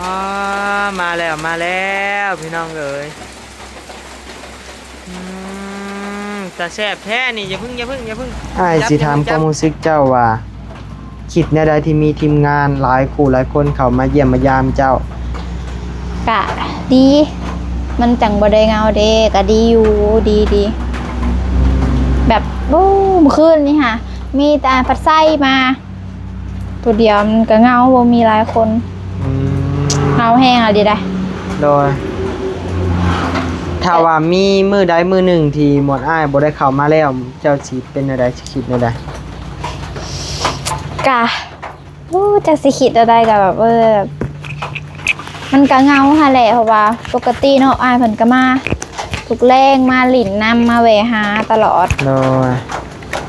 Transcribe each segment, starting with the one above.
ອໍ ມາແລ້ວ ມາແລ້ວ ພີ່ນ້ອງເອີຍ. ອືມ ຕາແຊບແທ້ນີ້. ຢ່າເພິ່ງ ຢ່າເພິ່ງ ຢ່າເພິ່ງ. ອ້າຍຊິຖາມຄວາມຮູ້ສຶກເຈົ້າວ່າ ຄິດແນວໃດທີ່ມີທີມງານຫຼາຍຄູ່ຫຼາຍຄົນເຂົ້າມາຢ້ຽມມາຢາມເຈົ້າ? ກະດີ ມັນຈັ່ງບໍ່ໄດ້ເຫງົາເດ້. ກະດີຢູ່ ດີ ດີ ແບບ ໂອ້ ມື້ຄືນນີ້ຫາ ມີແຕ່ພັດໄຊມາ ຜູ້ດຽວມັນກະເຫງົາ ບໍ່ມີຫຼາຍຄົນ. ອືມ ເຫງົາແຮງອີ່ຫຼີໃດ໋. ໂດຍ ຖ້າວ່າມີມື້ໃດມື້ໜຶ່ງທີ່ໝວດອ້າຍບໍ່ໄດ້ເຂົ້າມາແລ້ວ ເຈົ້າຊິເປັນແນວໃດ? ຊິຄິດແນວໃດ? ກະ ໂອ້ ຈັກຊິຄິດແນວໃດ ກະແບບ ເອີ ມັນກະເຫງົາຫັ້ນແຫຼະ ເພາະວ່າປົກກະຕິເນາະ ອ້າຍເພິ່ນກະມາທຸກແລງ ມາຫຼິ້ນນຳ ມາແວ່ຫາຕະຫຼອດ. ໂດຍ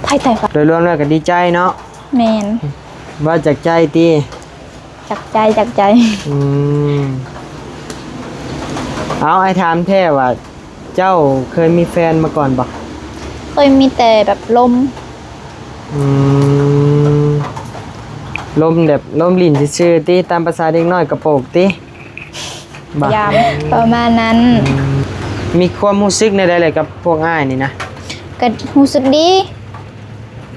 ໄປ ໄປ ໄປ ໂດຍລວມແລ້ວກະດີໃຈເນາະ. ແມ່ນ ເວົ້າຈາກໃຈຕິ? ຈາກໃຈ ຈາກໃຈ. ອືມ ເອົາ ອ້າຍຖາມແທ້ວ່າ ເຈົ້າເຄີຍມີແຟນມາກ່ອນບໍ່? ເຄີຍມີແຕ່ແບບລົມ. ອືມ ລົມແບບລົມຫຼິ້ນຊື່ໆຕິ ຕາມພາສາເດັກນ້ອຍກະໂປກຕິ ບໍ່? ຍາມ ປະມານນັ້ນ. ອືມ ມີຄວາມຮູ້ສຶກແນວໃດແຫຼະກັບພວກອ້າຍນີ້ນະ? ກະຮູ້ສຶກດີ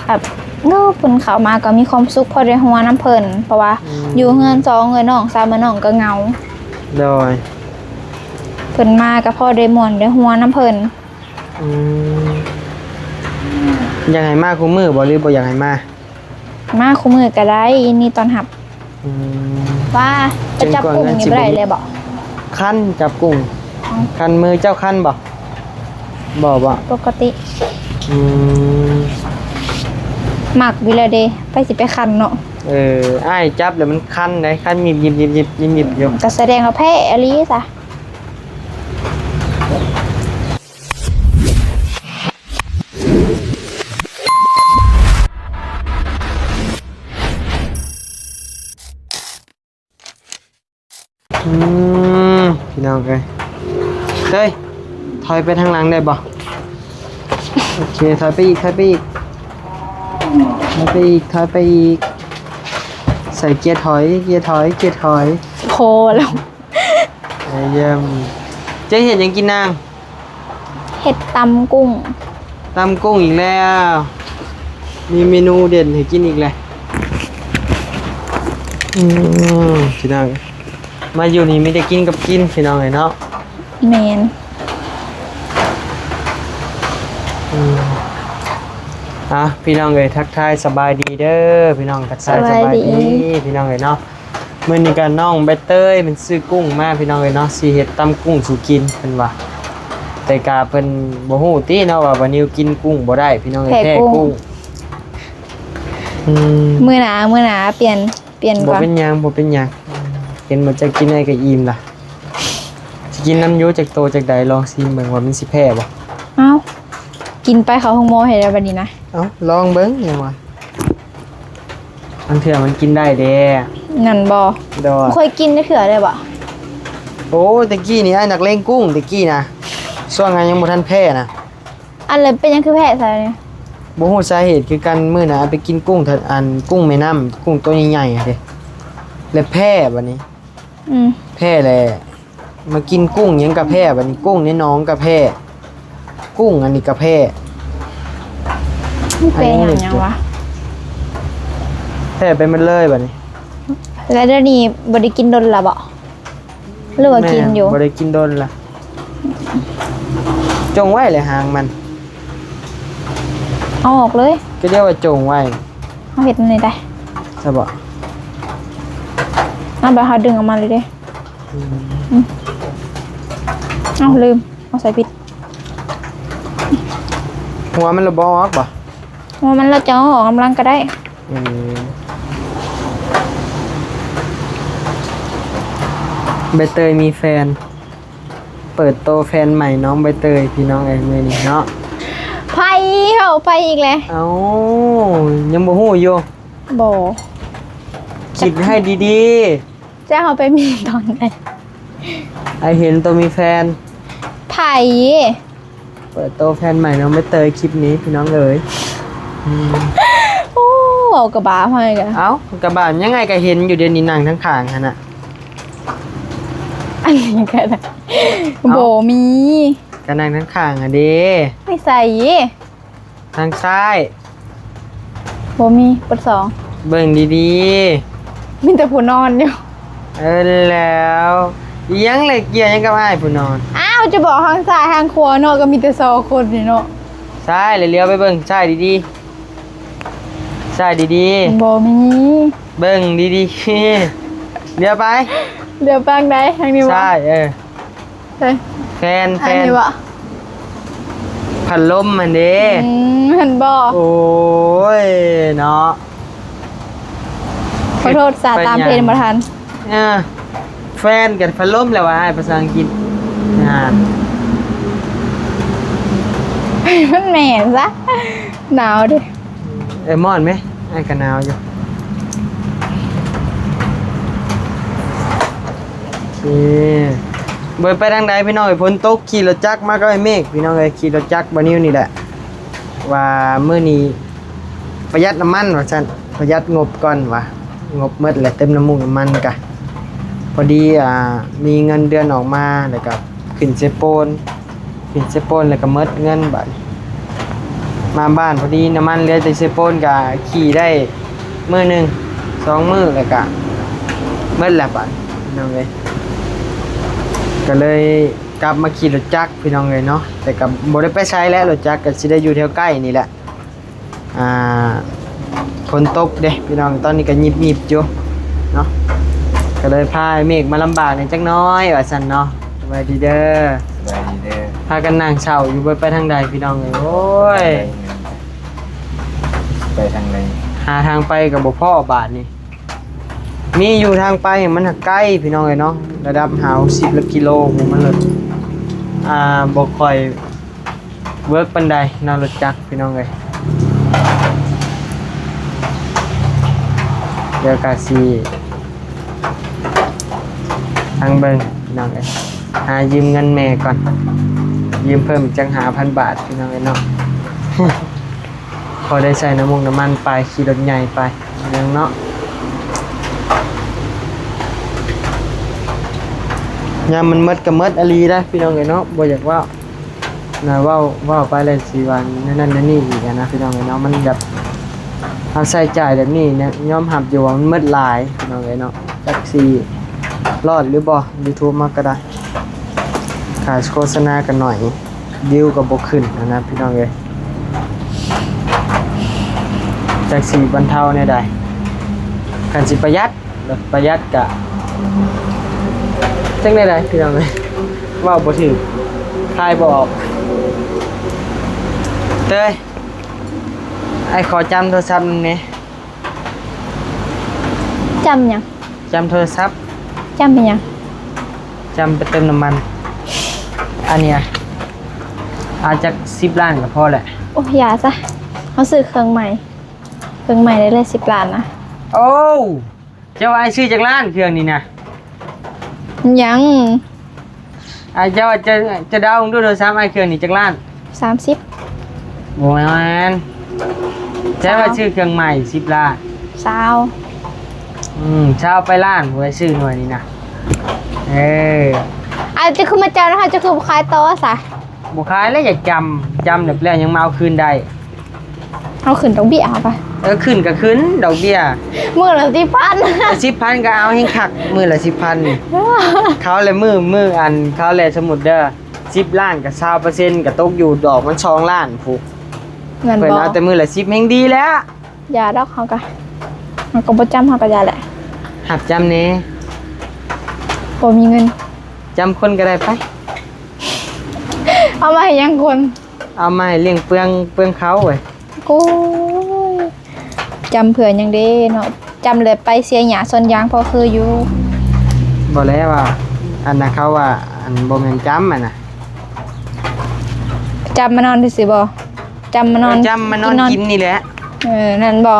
ແບບ ໂອ້ ເພິ່ນເຂົ້າມາກໍມີຄວາມສຸກ ພໍໄດ້ຫົວນຳເພິ່ນ ເພາະວ່າ ອືມ ຢູ່ເຮືອນສອງເອື້ອຍນ້ອງ ສາມເອື້ອຍນ້ອງກໍເຫງົາ. ໂດຍ ເພິ່ນມາກໍພໍໄດ້ມ່ວນໄດ້ຫົວນຳເພິ່ນ. ອືມ ຢາກໃຫ້ມາຄູ່ມື້ບໍ່ ຫຼືບໍ່ຢາກໃຫ້ມາ? ມາຄູ່ມື້ກໍໄດ້ ຍິນດີຕ້ອນຮັບ. ອືມ ວ່າໄປຈັບກຸ້ງນີ້ບໍ່ໄດ້ເລີຍບໍ? ຄັນ ຈັບກຸ້ງ. ເອົ້າ ຄັນມືເຈົ້າຄັນບໍ? ບໍ່ ບໍ່ ປົກກະຕິ. ອືມ ມັກຢູ່ແລ້ວເດ້ ໃຜຊິໄປຄັນເນາະ. ເອີ ອ້າຍຈັບແລ້ວມັນຄັນໃດ໋ ຄັນຍິບໆໆໆຢູ່. ກໍສະແດງວ່າແພ້ອີ່ຫຼີຊະ. ອືມ ພີ່ນ້ອງເອີຍ ເຮີ້ຍ ຖອຍໄປທາງຫຼັງໄດ້ບໍ່? ໂອເຄ ຖອຍໄປອີກ ຖອຍໄປອີກ ຖອຍໄປອີກ ຖອຍໄປອີກ ໃສ່ເກຍຖອຍ ເກຍຖອຍ ເກຍຖອຍ. ພໍແລ້ວ. ເອີ ຢ້ຽມ. ເຈົ້າເຮັດຫຍັງກິນນາງ? ເຮັດຕຳກຸ້ງ. ຕຳກຸ້ງອີກແລ້ວ ມີເມນູເດັ່ນໃຫ້ກິນອີກແລ້ວ. ອືມ ພີ່ນ້ອງ ມາຢູ່ນີ້ມີແຕ່ກິນກັບກິນ ພີ່ນ້ອງເອີຍເນາະ. ແມ່ນ. ອືມ ອ່ະ ພີ່ນ້ອງເອີຍ ທັກທາຍສະບາຍດີເດີ ພີ່ນ້ອງ ທັກທາຍສະບາຍດີ ສະບາຍດີ ພີ່ນ້ອງເອີຍເນາະ. ມື້ນີ້ກໍນ້ອງໃບເຕີຍເພິ່ນຊື້ກຸ້ງມາ ພີ່ນ້ອງເອີຍເນາະ ຊິເຮັດຕຳກຸ້ງສູ່ກິນເພິ່ນວ່າ. ແຕ່ກະເພິ່ນບໍ່ຮູ້ຕິເນາະວ່າບ່າວນິວກິນກຸ້ງບໍ່ໄດ້ ພີ່ນ້ອງເອີຍ ແພ້ ແພ້ກຸ້ງ ກຸ້ງ. ອືມ ມື້ໜ້າ ມື້ໜ້າປ່ຽນ ປ່ຽນກ່ອນ. ບໍ່ເປັນຫຍັງ ບໍ່ເປັນຫຍັງ ເຫັນບໍ່ ເຈົ້າກິນໄດ້ກໍອີ່ມລະ. ຊິກິນນຳຢູ່ ຈັກໂຕຈັກໃດ ລອງຊີມເບິ່ງວ່າມັນຊິແພ້ບໍ່. ເອົ້າ ກິນໄປເຂົ້າໂຮງໝໍເຮັດແລ້ວບັດນີ້ນະ. ເອົ້າ ລອງເບິ່ງ ຫຍັງວະ ບາງເທື່ອມັນກິນໄດ້ເດ້. ນັ້ນບໍ່? ໂດຍ. ບໍ່ເຄີຍກິນຈັກເທື່ອເລີຍບໍ່? ໂອ້ ແຕ່ກີ້ນີ້ອ້າຍນັກເລງກຸ້ງ ແຕ່ກີ້ນະ ຊ່ວງອ້າຍຍັງບໍ່ທັນແພ້ນະ. ອັນ ແລ້ວເປັນຫຍັງຄືແພ້ຊະນີ້? ບໍ່ຮູ້ສາເຫດຄືກັນ ມື້ນັ້ນອ້າຍໄປກິນກຸ້ງ ອັນ ກຸ້ງແມ່ນ້ຳ ກຸ້ງໂຕໃຫຍ່ໆຫັ້ນເດ້ ແລ້ວແພ້ບັດນີ້. ອືມ ແພ້ແລ້ວ ມາກິນກຸ້ງຫຍັງກະແພ້ ບັດນີ້ກຸ້ງໃນໜອງກະແພ້ ກຸ້ງອັນນີ້ກະແພ້. ມັນແພ້ຫຍັງຫຍັງວະ? ແພ້ໄປໝົດເລີຍບັດນີ້. ແລ້ວດຽວນີ້ບໍ່ໄດ້ກິນດົນລະບໍ່? ຫຼືວ່າກິນຢູ່? ແມ່ນ ບໍ່ໄດ້ກິນດົນລະ. ຈົ່ງໄວ້ແຫຼະຫາງມັນ. ເອົາອອກເລີຍ. ກໍດຽວວ່າຈົ່ງໄວ້. ເຮົາເຮັດແນວນີ້ໄດ້ ຊະບໍ? ເອົາ ແບບເຮົາດຶງອອກມາເລີຍເດ້. ອືມ ອືມ ເອົາ ລືມ ເອົາໃສ່ຜິດ. ຫົວມັນລະບໍ່ອອກບໍ? ຫົວມັນລະຈະເອົາອອກກຳລັງກໍໄດ້. ອືມ ໃບເຕີຍມີແຟນ ເປີດໂຕແຟນໃໝ່ນ້ອງໃບເຕີຍ ພີ່ນ້ອງເອີຍ ມື້ນີ້ເນາະ. ໃຜເວົ້າໃຜອີກແຫຼະ? ເອົ້າ ຍັງບໍ່ຮູ້ຢູ່? ບໍ່. ຄິດໃຫ້ດີໆ. ແລ້ວເຮົາໄປມີຕອນໃດ? ອ້າຍເຫັນໂຕມີແຟນ. ໃຜ? ເປີດໂຕແຟນໃໝ່ນ້ອງໃບເຕີຍ ຄລິບນີ້ພີ່ນ້ອງເອີຍ. ອືມ ໂອ້ ເວົ້າກະບາບໃຫ້ກະ. ເອົ້າ ກະບາບຫຍັງ ອ້າຍກະເຫັນຢູ່ ດຽວນີ້ນັ່ງທາງຂ້າງຫັ້ນນະ. ອັນນີ້ກໍໄດ້ ເອົ້າ ບໍ່ມີ ກໍນັ່ງທາງຂ້າງຫັ້ນເດ້ ໄປໃສ? ທາງຊ້າຍ ບໍ່ມີ ປະສອງ ເບິ່ງດີໆ ມີແຕ່ຜູ້ນອນຢູ່. ເອີ ແລ້ວ ອີ່ຫຍັງແຫຼະ ກ່ຽວຫຍັງກັບອ້າຍຜູ້ນອນ? ອ້າວ ຈະບອກທາງຊ້າຍທາງຂວາເນາະ ກໍມີແຕ່ສອງຄົນນີ້ເນາະ. ຊ້າຍ ແລ້ວຫຼຽວໄປເບິ່ງຊ້າຍດີໆ ຊ້າຍດີໆ ບໍ່ມີ ເບິ່ງດີໆ ຫຼຽວໄປ ຫຼຽວໄປທາງໃດ? ທາງນີ້ບໍ່? ຊ້າຍ ເອີ ໃສ? ແຟນ ອັນນີ້ບໍ່? ແຟນ ພັດລົມຫັ້ນເດ້. ອືມ ຫັ້ນບໍ່? ໂອ້ຍ ເນາະ ຂໍໂທດສາ ຕາມເພນບໍ່ທັນ. ເອີ ແຟນກັນພັດລົມແລ້ວວ່າ ອ້າຍພາສາອັງກິດ ອ່າ ມັນແມ່ນຊະ ໜາວເດ້. ເອີ ມ່ອນແມ ອ້າຍກໍໜາວຢູ່. ໂອເຄ ບໍ່ໄດ້ໄປທາງໃດພີ່ນ້ອງເອີຍ ຝົນຕົກ ຂີ່ລົດຈັກມາກັບອ້າຍເມກພີ່ນ້ອງເອີຍ ຂີ່ລົດຈັກບ່າວນິວນີ້ແຫຼະ ວ່າມື້ນີ້ປະຢັດນ້ຳມັນວ່າຊັ້ນ ປະຢັດງົບກ່ອນວ່າ ງົບໝົດແລ້ວ ເຕີມນ້ຳມັນ ນ້ຳມັນກະ ພໍດີ ອ່າ ມີເງິນເດືອນອອກມາ ແລ້ວກະຂຶ້ນເຊໂປນ ຂຶ້ນເຊໂປນແລ້ວກໍໝົດເງິນບາດນີ້ ມາບ້ານພໍດີນ້ຳມັນເຫຼືອແຕ່ເຊໂປນ ກໍຂີ່ໄດ້ມື້ໜຶ່ງສອງມື້ ແລ້ວກໍໝົດແລ້ວບາດນີ້ພີ່ນ້ອງເອີຍ. ກໍເລີຍກັບມາຂີ່ລົດຈັກພີ່ນ້ອງເອີຍເນາະ ແຕ່ກໍບໍ່ໄດ້ໄປໃສແຫຼະ ລົດຈັກກໍຊິໄດ້ຢູ່ແຖວໃກ້ນີ້ແຫຼະ. ອ່າ ຝົນຕົກເດ້ພີ່ນ້ອງ ຕອນນີ້ກໍຫຍິບໆຢູ່ເນາະ ກໍເລີຍພາອ້າຍເມກມາລຳບາກແດ່ຈັກໜ້ອຍວ່າຊັ້ນເນາະ. ສະບາຍດີເດີ ສະບາຍດີເດີ. ພາກັນນັ່ງເຊົາຢູ່ ບໍ່ໄປທາງໃດພີ່ນ້ອງເອີຍ ໂອ້ຍ ໄປທາງໃດ? ຫາທາງໄປກໍບໍ່ພໍ້ບາດນີ້ ມີຢູ່ທາງໄປມັນຫາກໄກພີ່ນ້ອງເອີຍເນາະ ລະດັບຫ້າຫົກສິບຫຼັກກິໂລ ມັນເລີຍ ອ່າ ບໍ່ຄ່ອຍ ເວີກປານໃດເນາະ ລົດຈັກພີ່ນ້ອງເອີຍ. ດຽວກະຊິທາງເບິ່ງພີ່ນ້ອງເອີຍ ຫາຢືມເງິນແມ່ກ່ອນ ຢືມເພີ່ມອີກຈັກຫ້າພັນບາດພີ່ນ້ອງເອີຍເນາະ ພໍໄດ້ໃຊ້ນ້ຳມົງນ້ຳມັນໄປ ຂີ່ລົດໃຫຍ່ໄປ ພີ່ນ້ອງເນາະ. ຍາມມັນໝົດກໍໝົດອີ່ຫຼີເດ້ພີ່ນ້ອງເອີຍເນາະ ບໍ່ຢາກເວົ້າ ນະ ເວົ້າ ເວົ້າໄປແລ້ວຊິວ່າແນວນັ້ນແນວນີ້ອີກຫັ້ນນະພີ່ນ້ອງເອີຍເນາະ. ມັນແບບເຮົາໃຊ້ຈ່າຍແບບນີ້ນະ ຍອມຮັບຢູ່ວ່າມັນໝົດຫຼາຍພີ່ນ້ອງເອີຍເນາະ. ຈັກຊິລອດຫຼືບໍ່ ຢູທູບເຮົາກໍໄດ້ ຄ່າໂຄສະນາກໍໜ້ອຍ ວິວກໍບໍ່ຂຶ້ນຫັ້ນນະພີ່ນ້ອງເອີຍ. ຈັກຊິບັນເທົາແນວໃດ ຄັນຊິປະຢັດ ແບບປະຢັດກະ ຈັ່ງໃດໆ ພີ່ນ້ອງເອີຍ ເວົ້າບໍ່ຖືກ ຂາຍບໍ່ອອກ. ເຕີຍ ອ້າຍຂໍຈ້ຳໂທລະສັບນຳແດ່. ຈ້ຳຫຍັງ? ຈ້ຳໂທລະສັບ. ຈ້ຳເປັນຫຍັງ? ຈ້ຳໄປເຕີມນ້ຳມັນ. ອັນນີ້ ເອົາຈັກສິບລ້ານກໍພໍແຫຼະ. ໂອ້ ຢ່າຊະ ເຮົາຊື້ເຄື່ອງໃໝ່ ເຄື່ອງໃໝ່ໄດ້ເລີຍສິບລ້ານນະ. ໂອ້ ເຈົ້າວ່າອ້າຍຊື້ຈັກລ້ານເຄື່ອງນີ້ນະ? ຫຍັງ? ອ້າຍ ເຈົ້າ ເຈົ້າ ເຈົ້າເດົາເບິ່ງດູ ໂທລະສັບອ້າຍເຄື່ອງນີ້ຈັກລ້ານ? ສາມສິບ. ບໍ່ແມ່ນ ເຈົ້າວ່າຊື້ເຄື່ອງໃໝ່ສິບລ້ານ. ຊາວ. ອືມ ຊາວປາຍລ້ານ ຜູ້ໃດຊື້ໜ່ວຍນີ້ນະ. ເອີ ອ້າຍ ເຈົ້າຄືມາຈ້ຳນະ ເຈົ້າຄືບໍ່ຂາຍຕໍ່ຊະ? ບໍ່ຂາຍແລ້ວ ຢາກຈ້ຳ ຈ້ຳແລ້ວຍັງມາເອົາຄືນໄດ້. ເອົາຂຶ້ນດອກເບ້ຍເອົາໄປ. ເອີ ຂຶ້ນກໍຂຶ້ນດອກເບ້ຍ ມື້ລະສິບພັນ. ສິບພັນກໍເອົາແຮງຄັກ ມື້ລະສິບພັນນີ້. ເຂົາແຫຼະມື້ ມື້ອັນ ເຂົາແຫຼະ ສົມມຸດເດີ ສິບລ້ານກໍຊາວເປີເຊັນ ກໍຕົກຢູ່ດອກມັນສອງລ້ານພຸ້ນ. ແມ່ນບໍ່? ເພິ່ນເອົາແຕ່ມື້ລະສິບແຮງດີແລ້ວ. ຢ່າດອກ ເຮົາກໍ ເຮົາກໍບໍ່ຈ້ຳ ເຮົາກໍຢ່າແຫຼະ. ຮັບຈ້ຳແດ່. ບໍ່ມີເງິນ. ຈ້ຳຄົນກໍໄດ້ໄປ. ເອົາມາໃຫ້ຫຍັງຄົນ? ເອົາມາໃຫ້ລ້ຽງເປືອງ ເປືອງເຂົາເວີຍ. ໂອ້ຍ ຈ້ຳເພື່ອຫຍັງເດ້ເນາະ ຈ້ຳແລ້ວໄປເສຍຫຍ້າສວນຢາງພໍຄືຢູ່. ບໍ່ແລ້ວວ່າ ອັນນະ ເຂົາວ່າ ອັນ ບໍ່ແມ່ນຈ້ຳ ອັນນະ ຈ້ຳມານອນຊື່ໆບໍ່? ຈ້ຳມານອນ ເອີ ຈ້ຳມານອນກິນນີ້ແຫຼະ. ເອີ ນັ້ນບໍ່?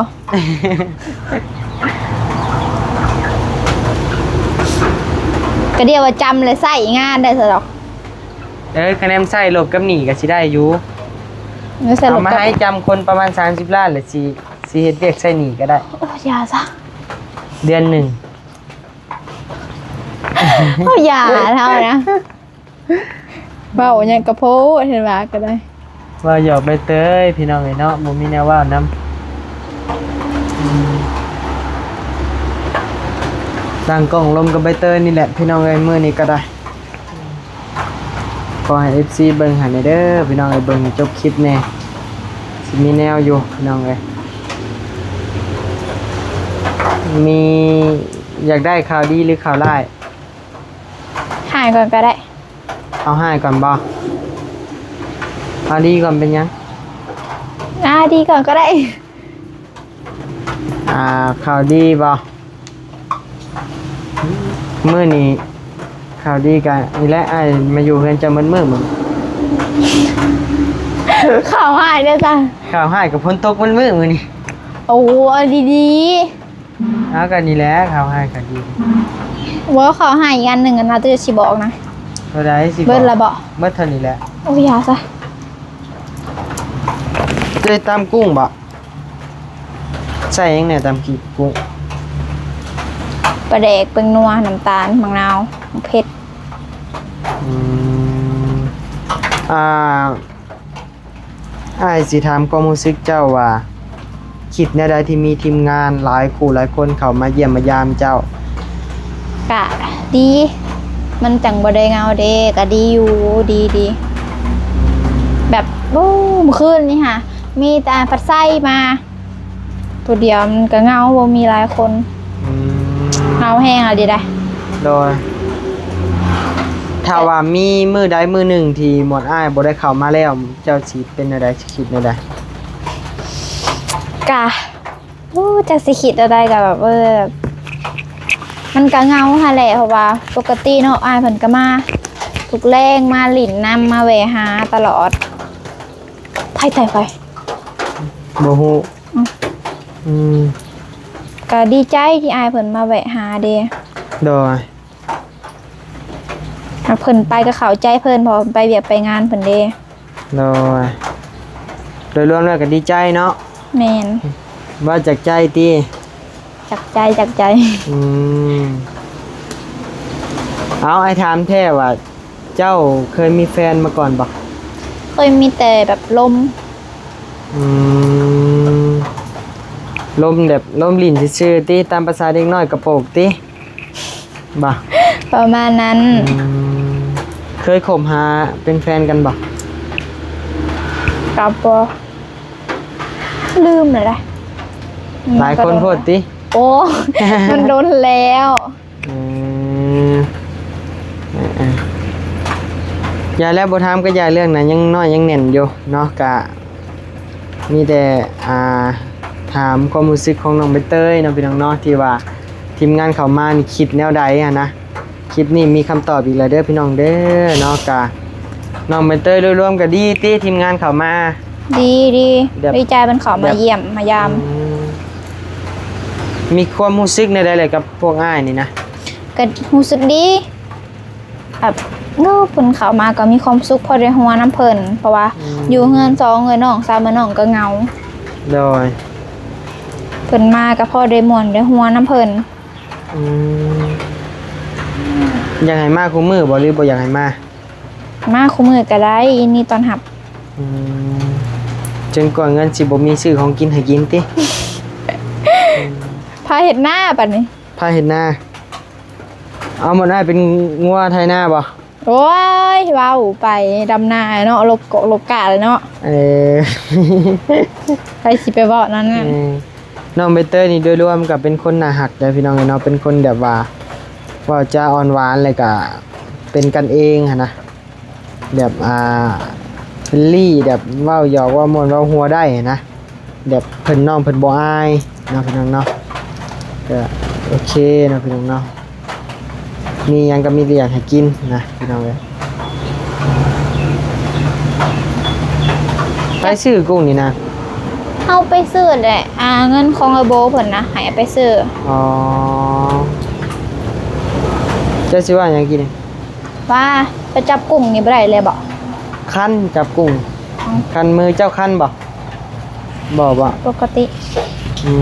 ກໍດຽວວ່າຈ້ຳແລ້ວໃຊ້ງານໄດ້ຊະດອກ. ເອີ ຄະແນນໃຊ້ລົບກັບໜີ້ກໍຊິໄດ້ຢູ່. ເອີ ໃຊ້ລົບ ເອົາມາໃຫ້ຈ້ຳຄົນປະມານສາມສິບລ້ານ ແລ້ວຊິ ຊິເຮັດວຽກໃຊ້ໜີ້ກໍໄດ້. ໂອ້ ຢ່າຊະ ເດືອນໜຶ່ງ. ເຮົາຢ່າເຮົານະ ເວົ້າຫຍັງກະໂພດ ເຫັນວ່າກະໄດ້ ເວົ້າຫຍອກໃບເຕີຍພີ່ນ້ອງເອີຍເນາະ ບໍ່ມີແນວເວົ້ານຳ. ຕັ້ງກ້ອງລົມກັບໃບເຕີຍນີ້ແຫຼະພີ່ນ້ອງເອີຍ ມື້ນີ້ກະໄດ້. ຂໍໃຫ້ເອັຟຊີເບິ່ງໃຫ້ແດ່ເດີພີ່ນ້ອງເອີຍ ເບິ່ງຈົບຄລິບແດ່ ຊິມີແນວຢູ່ພີ່ນ້ອງເອີຍ. ມີ ຢາກໄດ້ຂ່າວດີຫຼືຂ່າວຮ້າຍ? ຮ້າຍກ່ອນກະໄດ້. ເອົາຮ້າຍກ່ອນບໍ? ເອົາດີກ່ອນເປັນຫຍັງ? ອ່າ ດີກ່ອນກະໄດ້. ອ່າ ຂ່າວດີບໍ? ມື້ນີ້ຂ່າວດີກະນີ້ແຫຼະ ອ້າຍມາຢູ່ເຮືອນເຈົ້າໝົດມື້ມື້. ຂ່າວຮ້າຍເດີ້ຈ້າ. ຂ່າວຮ້າຍກະຝົນຕົກໝົດມື້ມື້ນີ້. ໂອ້ ເອົາດີໆ. ເອົາ ກະນີ້ແຫຼະ ຂ່າວຮ້າຍກະດີ. ບໍ່ ຂ່າວຮ້າຍອີກອັນໜຶ່ງ ອັນວ່າຈະຊິບອກນະ. ໂຕໃດຊິບອກ? ເບິດລະບໍ? ເບິດເທົ່ານີ້ແຫຼະ. ໂອ້ຍ ຢ່າຊະ. ເຈົ້າຕຳກຸ້ງບໍ? ໃສ່ຫຍັງແດ່ຕຳກີ້ກຸ້ງ? ປາແດກ ແປ້ງນົວ ນ້ຳຕານ ໝາກນາວ ໝາກເຜັດ. ອືມ ອ່າ ອ້າຍຊິຖາມຄວາມຮູ້ສຶກເຈົ້າວ່າ ຄິດແນວໃດທີ່ມີທີມງານຫຼາຍຄູ່ຫຼາຍຄົນເຂົ້າມາຢ້ຽມມາຢາມເຈົ້າ? ກະດີ ມັນຈັ່ງບໍ່ໄດ້ເຫງົາເດ້ ກະດີຢູ່ ດີ ດີ ແບບ ໂອ້ ມື້ຄືນນີ້ຫາ ມີແຕ່ພັດໄຊມາ ຜູ້ດຽວມັນກະເຫງົາ ບໍ່ມີຫຼາຍຄົນ. ອືມ ເຫງົາແຮງອີ່ຫຼີໃດ໋. ໂດຍ ຖ້າວ່າມີມື້ໃດມື້ໜຶ່ງທີ່ໝວດອ້າຍບໍ່ໄດ້ເຂົ້າມາແລ້ວ ເຈົ້າຊິເປັນແນວໃດ ຊິຄິດແນວໃດ? ກະ ໂອ້ ຈັກຊິຄິດແນວໃດ ກະແບບ ເອີ ມັນກະເຫງົາຫັ້ນແຫຼະ ເພາະວ່າປົກກະຕິເນາະ ອ້າຍເພິ່ນກະມາທຸກແລງ ມາຫຼິ້ນນຳ ມາແວ່ຫາຕະຫຼອດ. ໃຜ ໃຜ ໃຜ? ບໍ່ຮູ້. ອືມ ອືມ ກະດີໃຈທີ່ອ້າຍເພິ່ນມາແວະຫາເດ້. ໂດຍ ເພິ່ນໄປກະເຂົ້າໃຈເພິ່ນ ເພາະວ່າເພິ່ນໄປວຽກໄປງານເພິ່ນເດ້. ໂດຍ ໂດຍລວມແລ້ວກະດີໃຈເນາະ. ແມ່ນ ເວົ້າຈາກໃຈຕິ? ຈາກໃຈ ຈາກໃຈ. ອືມ ເອົາ ອ້າຍຖາມແທ້ວ່າ ເຈົ້າເຄີຍມີແຟນມາກ່ອນບໍ່? ເຄີຍມີແຕ່ແບບລົມ. ອືມ ລົມແບບລົມຫຼິ້ນຊື່ໆຕິ ຕາມພາສາເດັກນ້ອຍກະໂປກຕິ ບໍ່? ປະມານນັ້ນ. ອືມ ເຄີຍຄົບຫາເປັນແຟນກັນບໍ່? ກະບໍ່ ລືມແລ້ວໃດ໋. ອືມ ຫຼາຍຄົນໂພດຕິ? ໂອ້ ມັນດົນແລ້ວ. ອືມ ເອີໆ ຢ່າແລ້ວ ບໍ່ຖາມກະຢ່າ ເລື່ອງນັ້ນຍັງນ້ອຍຍັງແໜ້ນຢູ່ເນາະ. ກະມີແຕ່ ອ່າ ຖາມຄວາມຮູ້ສຶກຂອງນ້ອງໃບເຕີຍເນາະ ພີ່ນ້ອງເນາະ ທີ່ວ່າທີມງານເຂົ້າມານີ້ຄິດແນວໃດຫັ້ນນະ. ຄລິບນີ້ມີຄຳຕອບອີກແລ້ວເດີພີ່ນ້ອງເດີເນາະ. ກະນ້ອງໃບເຕີຍໂດຍລວມກະດີຕິ ທີມງານເຂົ້າມາ? ດີ ດີ ແບບ ດີໃຈເພິ່ນເຂົ້າມາ ແບບ ຢ້ຽມມາຢາມ. ອືມ ມີຄວາມຮູ້ສຶກແນວໃດແຫຼະກັບພວກອ້າຍນີ້ນະ? ກະຮູ້ສຶກດີ ແບບ ເນາະ ເພິ່ນເຂົ້າມາກະມີຄວາມສຸກ ພໍໄດ້ຫົວນຳເພິ່ນ ເພາະວ່າ ອືມ ຢູ່ເຮືອນສອງເອື້ອຍນ້ອງສາມເອື້ອຍນ້ອງກະເຫງົາ. ໂດຍ ເພິ່ນມາກະພໍໄດ້ມ່ວນໄດ້ຫົວນຳເພິ່ນ. ອືມ ຢາກໃຫ້ມາຄູ່ມື້ບໍ່ ຫຼືບໍ່ຢາກໃຫ້ມາ? ມາຄູ່ມື້ກະໄດ້ ຍິນດີຕ້ອນຮັບ. ອືມ ຈົນກວ່າເງິນຊິບໍ່ມີຊື້ຂອງກິນໃຫ້ກິນຕິ? ພາເຮັດນາບາດນີ້ ພາເຮັດນາ. ເອົາ ໝົດອ້າຍເປັນງົວໄຖນາບໍ່? ໂອ້ຍ ເວົ້າໄປ ດຳນາເນາະ ລົກກອກລົກກາເລີຍເນາະ. ເອີ ໃຜຊິໄປເວົ້ານັ້ນນະ. ເອີ ນ້ອງໃບເຕີຍນີ້ໂດຍລວມກະເປັນຄົນໜ້າຮັກເດີພີ່ນ້ອງເອີຍເນາະ ເປັນຄົນແບບວ່າເວົ້າຈາອ່ອນຫວານ ແລ້ວກະເປັນກັນເອງຫັ້ນນະ ແບບ ອ່າ ເຟຣນລີ ແບບເວົ້າຫຍອກເວົ້າມ່ວນເວົ້າຫົວໄດ້ຫັ້ນນະ. ແບບເພິ່ນ ນ້ອງເພິ່ນບໍ່ອາຍເນາະພີ່ນ້ອງເນາະ. ກະໂອເຄເນາະພີ່ນ້ອງເນາະ ມີຫຍັງກະມີແຕ່ຢາກໃຫ້ກິນນະພີ່ນ້ອງເອີຍ. ໃຜຊື້ກຸ້ງນີ້ນະ? ເຮົາໄປຊື້ແຫຼະ ອ່າ ເງິນຂອງເອື້ອຍໂບເພິ່ນນະ ໃຫ້ເອົາໄປຊື້. ອໍ ເຈົ້າຊິວ່າຫຍັງກີ້ນີ້? ວ່າໄປຈັບກຸ້ງນີ້ບໍ່ໄດ້ແລ້ວບໍ? ຄັນຈັບກຸ້ງ ອືມ ຄັນມືເຈົ້າຄັນບໍ? ບໍ່ ບໍ່ ປົກກະຕິ. ອື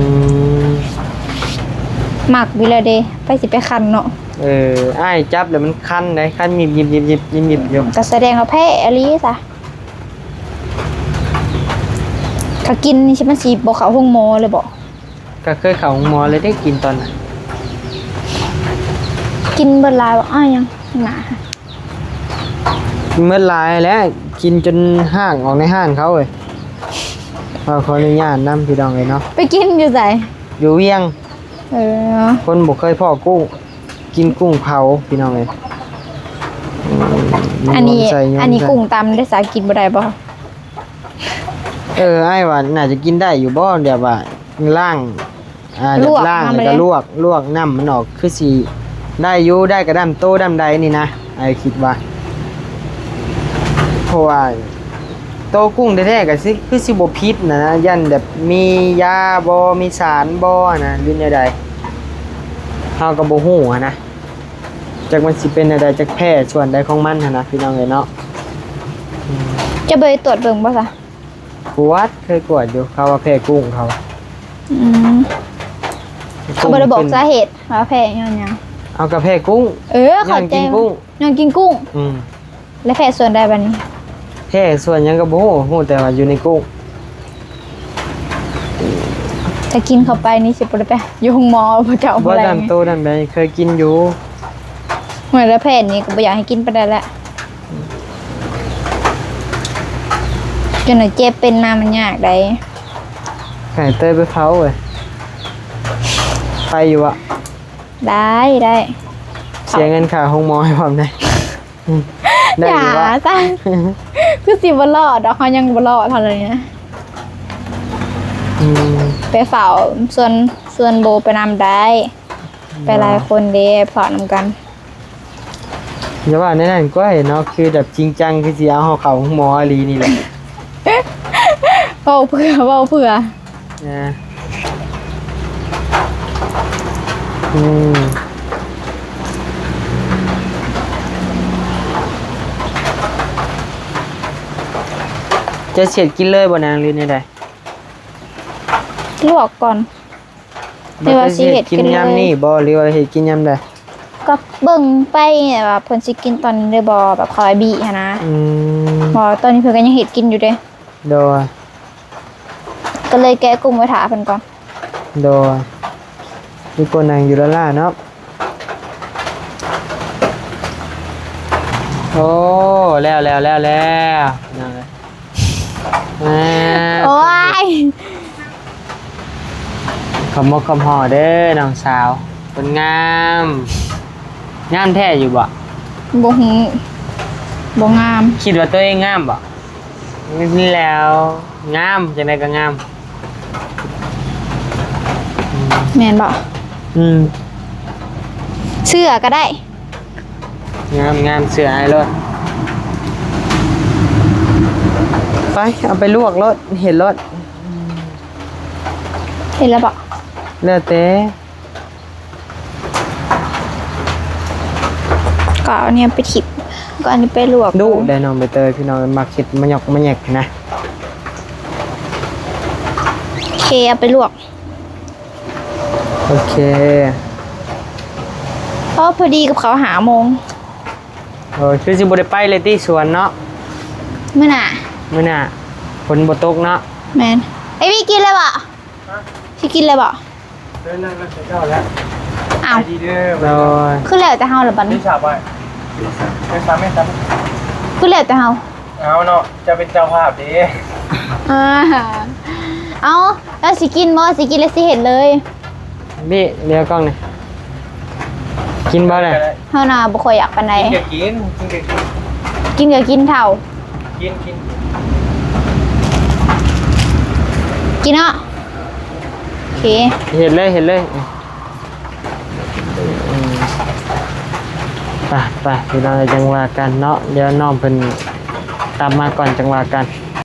ມ ມັກຢູ່ແລ້ວເດ້ ໃຜຊິໄປຄັນເນາະ. ເອີ ອ້າຍຈັບແລ້ວມັນຄັນເດ້ ຄັນມິບໆໆໆຢູ່. ກໍສະແດງວ່າແພ້ອີ່ຫຼີຊະ. ຖ້າກິນນີ້ ມັນຊິບໍ່ເຂົ້າໂຮງໝໍເລີຍບໍ? ກໍເຄີຍເຂົ້າໂຮງໝໍແລ້ວເດ້ ກິນຕອນນັ້ນ. ກິນເບິດຫຼາຍບໍ່? ອ້າຍ ຫຍັງໜ້າ? ເໝິດຫຼາຍແລ້ວ ກິນຈົນຮ່າງອອກໃນຮ້ານເຂົາເອີຍ. ຂໍ ຂໍອະນຸຍາດນຳ ພີ່ນ້ອງເອີຍເນາະ. ໄປກິນຢູ່ໃສ? ຢູ່ວຽງ. ເອີ ຄົນບໍ່ເຄີຍພໍ້ກຸ້ງ ກິນກຸ້ງເຜົາ ພີ່ນ້ອງເອີຍ. ອືມ ອັນນີ້ ອັນນີ້ກຸ້ງຕຳໄດ້ສາ ກິນບໍ່ໄດ້ບໍ່? ເອີ ອ້າຍວ່າໜ້າຈະກິນໄດ້ຢູ່ບໍ່ ແບບວ່າລ້າງ ອ່າ ລວກ ລ້າງ ແລ້ວກໍລວກ ລວກນ້ຳມັນອອກ ຄືຊິໄດ້ຢູ່ ໄດ້ກະດ້າມໂຕດ້າມໃດນີ້ນະ ອ້າຍຄິດວ່າ. ເພາະວ່າໂຕກຸ້ງແທ້ໆ ກໍຊິ ຄືຊິບໍ່ຜິດນະ ຢ້ານແບບມີຢາບໍ່ ມີສານບໍ່ນະ ຫຼືແນວໃດ ເຮົາກໍບໍ່ຮູ້ຫັ້ນນະ. ຈັກມັນຊິເປັນແນວໃດ ຈັກແພ້ສ່ວນໃດຂອງມັນຫັ້ນນະ ພີ່ນ້ອງເອີຍເນາະ. ເຈົ້າບໍ່ໄດ້ຕວດເບິ່ງບໍ່ຊະ? ກວດ ເຄີຍກວດຢູ່ ເຂົາວ່າແພ້ກຸ້ງເຂົາ. ອືມ ເຂົາບໍ່ໄດ້ບອກສາເຫດວ່າແພ້ຍ້ອນຫຍັງ? ເອົາ ກໍແພ້ກຸ້ງ. ເອີ ເຂົ້າໃຈ ຍ້ອນກິນກຸ້ງ ຍ້ອນກິນກຸ້ງ. ອືມ ແລ້ວແພ້ສ່ວນໃດບາດນີ້? ແພ້ສ່ວນຫຍັງກໍບໍ່ຮູ້ ຮູ້ແຕ່ວ່າຢູ່ໃນກຸ້ງ. ຖ້າກິນເຂົ້າໄປນີ້ຊິບໍ່ໄດ້ໄປຢູ່ໂຮງໝໍບໍ່ເຈົ້າ? ບໍ່ ບໍ່ໄດ້ ດ້າມໂຕດ້າມໃດ ເຄີຍກິນຢູ່. ເມື່ອລະແພດນີ້ກໍບໍ່ຢາກໃຫ້ກິນປານໃດແຫຼະ ຈົນວ່າເຈັບເປັນມາມັນຍາກໃດ. ໃຫ້ເຕີຍໄປເຜົາເວີຍ ໄປຢູ່ບໍ່? ໄດ້ ໄດ້ ເສຍເງິນຄ່າໂຮງໝໍໃຫ້ພ້ອມເດ້. ອືມ ໄດ້ຢູ່ບໍ່? ຢ່າຊະ ຄືຊິບໍ່ລອດດອກ ເຮົາຍັງບໍ່ລອດເທົ່າໃດນະ. ອືມ ໄປເຝົ້າ ຊວນ ຊວນໂບໄປນຳໄດ້ ໄປຫຼາຍຄົນເດ້ ເຝົ້ານຳກັນ. ຢ່າວ່າແນວນັ້ນກວ່າເນາະ ຄືແບບຈິງຈັງ ຄືຊິເອົາເຮົາເຂົ້າໂຮງໝໍອີ່ຫຼີນີ້ແຫຼະ. ເວົ້າເພື່ອ ເວົ້າເພື່ອ ນະ. ອືມ ຈະເຮັດກິນເລີຍບໍ່ນາງ ຫຼືແນວໃດ? ລວກກ່ອນ ຫຼືວ່າຊິເຮັດກິນຍາມນີ້ບໍ່ ຫຼືວ່າເຮັດກິນຍາມໃດ? ກໍເບິ່ງໄປວ່າເພິ່ນຊິກິນຕອນນີ້ຫຼືບໍ່ ແບບເຂົາໃຫ້ບີຫັ້ນນະ. ອືມ ເພາະວ່າຕອນນີ້ເພິ່ນກໍຍັງເຮັດກິນຢູ່ເດ້. ໂດຍ ກໍເລີຍແກະກຸ້ງໄວ້ຖ້າເພິ່ນກ່ອນ. ໂດຍ ມີຄົນນັ່ງຢູ່ລ້າໆເນາະ. ໂອ້ ແລ້ວ ແລ້ວ ແລ້ວ ແລ້ວ ພີ່ນ້ອງເອີຍ. ອ່າ ໂອ້ຍ ຂອບມົກຂອບຫໍ່ເດີນ້ອງສາວ ຄົນງາມ. ງາມແທ້ຢູ່ບໍ່? ບໍ່ຮູ້ ບໍ່ງາມ. ຄິດວ່າຕົວເອງງາມບໍ່? ແລ້ວ ງາມ ຈັ່ງໃດກໍງາມ. ອືມ ແມ່ນບໍ່? ອືມ ເຊື່ອກໍໄດ້. ງາມ ງາມ ເຊື່ອອ້າຍໂລດ. ໄປ ເອົາໄປລວກໂລດ ເຫັນໂລດ. ເຫັນແລ້ວບໍ່? ແລ້ວແຕ່. ກໍເອົາອັນນີ້ໄປຖິ້ມ ກໍເອົາອັນນີ້ໄປລວກ. ດຸໄດ໋ນ້ອງໃບເຕີຍ ພີ່ນ້ອງ ມັກເຮັດມະຫຍອກມະແຫຍກນະ. ໂອເຄ ເອົາໄປລວກ. ໂອເຄ ພໍ ພໍດີກັບເຂົາຫ້າໂມງ. ໂອ້ຍ ຄືຊິບໍ່ໄດ້ໄປເລີຍຕິສວນເນາະ? ມື້ໜ້າ ມື້ໜ້າ ຝົນບໍ່ຕົກເນາະ. ແມ່ນ. ໄອ້ວີ້ ກິນແລ້ວບໍ່? ຊິກິນແລ້ວບໍ່? ເດີນນັ້ນເຈົ້າແລ້ວ. ອ້າວ ໄປດີເດີ. ໂດຍ ຄືແລ້ວແຕ່ເຮົາລະບັດນີ້. ນີ້ສາບໄວ້ ເດີນສາມແມ່ນສາມ. ຄືແລ້ວແຕ່ເຮົາ. ເອົາເນາະ ເຈົ້າເປັນເຈົ້າພາບເດ້. ອ່າ ເອົາ ລາວຊິກິນບໍ່? ຊິກິນແລ້ວຊິເຮັດເລີຍ. ນີ້ ເຫຼືອກ່ອງນີ້ ກິນບໍ່ໄດ້? ເຮົານະບໍ່ຄ່ອຍຢາກປານໃດ. ກິນກໍກິນ ກິນກໍກິນ ກິນກໍກິນເຖົ້າ. ກິນ ກິນ ກິນເນາະ. ໂອເຄ ເຮັດເລີຍ ເຮັດເລີຍ. ໄປ ໄປ ພີ່ນ້ອງ ຈັ່ງວ່າກັນເນາະ. ດຽວນ້ອງເພິ່ນກັບມາກ່ອນ ຈັ່ງວ່າກັນ.